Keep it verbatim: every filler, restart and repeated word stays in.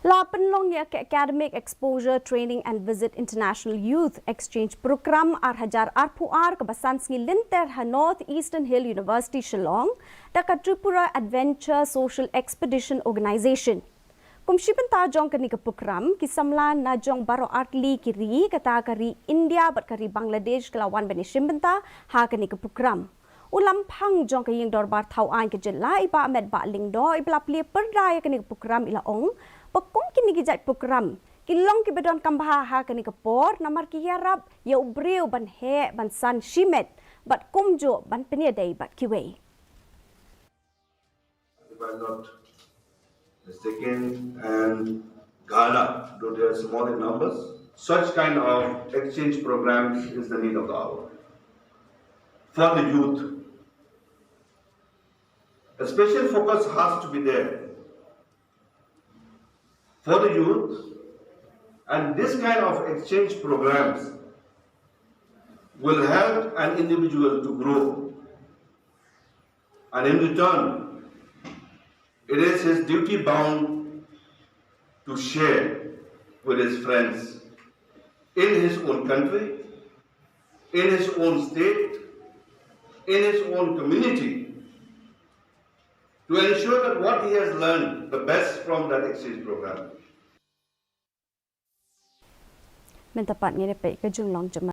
La pynlong ïa ka Academic Exposure Training and Visit International Youth Exchange Program ar hajar arphew ar kaba san sngi lynter ha North Eastern Hill University Shillong da ka Tripura Adventure Social Expedition Organization. Kum shi bynta jong kane ka program, ki samla na jong baroh artylli ki ri, kata ka ri India bad ka ri Bangladesh, ki la wan ban ïashim bynta ha kane ka program. U Lamphang jong ka Ïing Dorbar Thaw Aiñ ka jylla, i Bah Metbah Lyngdoh, i ba la plie pyrda ïa kane ka program, i la ong ba kum kine ki jait program ki long kiba donkam bha ha kane ka por, namar ki ïarap ïa u briew ban heh ban san shimet bad kumjuh ban pynïadei bad kiwei. If I'm not mistaken, and Ghana, though they are small in numbers. Such kind of exchange programs is the need of the hour for the youth. A special focus has to be there for the youth, and this kind of exchange programs will help an individual to grow. And in return, it is his duty bound to share with his friends in his own country, in his own state, in his own community, to ensure that what he has learned, the best from that exchange program. Mynta pat ngin ïa peit ka jinglong jong